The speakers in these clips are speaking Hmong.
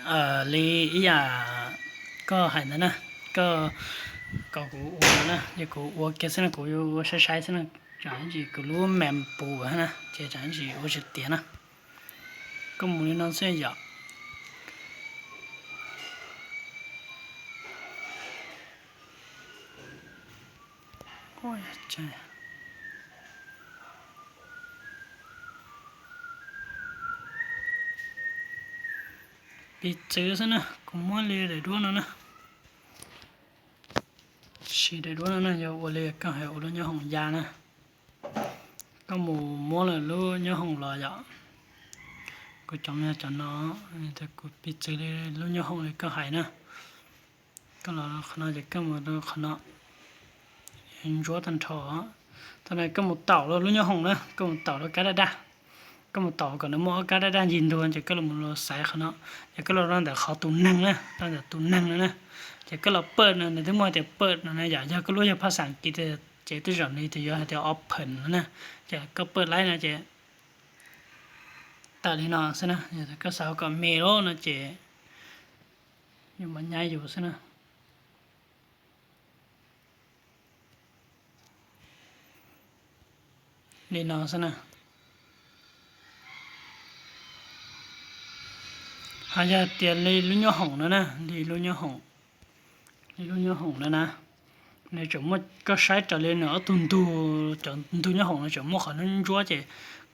Li ib yam koj hais ntawd na, koj kom kuv ua na, ces kuv ua kiag xwb na, kuv yuav ua saib saib xwb na, tsam ib ntsis kuv lub mem puv na, ces tsam ib ntsis ua tsis tiav na. Koj mus li no xwb yom. Piv txwv xwb na, kuv muab li daim duab no na. Siv daim duab no na, yog ua li koj hais ua lub nyob hoom ya na. Koj mus muab lawm lub nyob hoom los yom. Kuv cov yog cov no, kuv piv txwv li lub nyob hoom li koj hais na. Koj los qhov no ces koj mus rau qhov no, ntsuab tag nrho. Thaum no koj mus taum rau lub nyob hoom na, koj mus taum rau kab daj daj. Koj mus taum kom nws muaj ob kab daj daj ncig ntua ces koj los mus xaiv qhov no. Ces koj los rau ntawm qhov tus neeg na, rau ntawm tus neeg no na. Ces koj los pawj no, nws twb muaj hais tias pawj no na yom, yog koj lub yog phaj xaj Askiv ces tej zaum nws yuav hais tias open no na. Ces koj pawj laib no ces tawm li no xwb na. Koj xav kom me lawm no ces yuav mam nyab yus xwb na. Li no xwb na. Ho yog tias li lub nyob hoom no na, li lub nyob hoom, li lub nyob hoom no na, nws tseem muaj, koj saib raws li nws ob tug ntug, cov ntug nyob hoom no tseem muaj qhov ntsuab ntsuab ces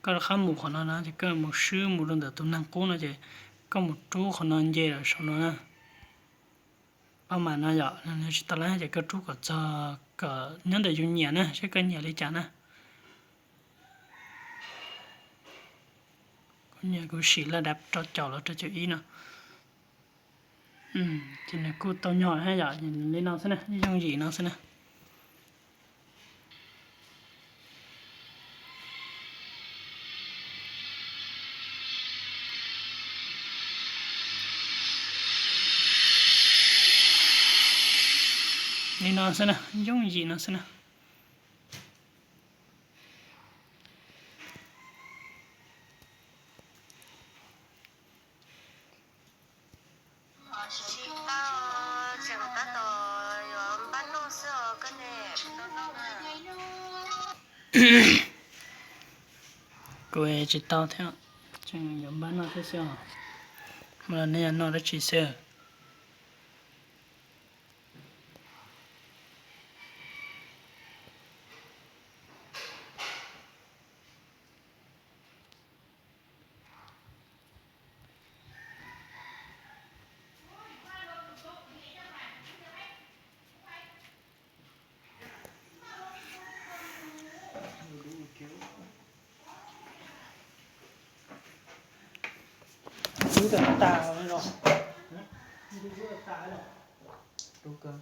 koj rov qab mus qhov no na, ces koj mus swb mus rau ntawm tus neeg qub no ces koj mus rub qhov no nce lawm saum no na. Pab mam no yom, nws tsis tau laib ces koj rub kom txog, kom nyob ntawm yus nyiam na, seb koj nyiam li cas na. Kuv nyiam kuv sim laj dab rau caum los rau caum ib no. Ces nws kuj tau nyog yom, li no xwb na, yooj yim no xwb na. Li no xwb na, yooj yim no xwb na. Kuv tsis tau thiab, tseem yuav npaj noj thiab xwb os. Mas nej yuav noj dab tsi xwb? Ub, tas los. Ub, tas los.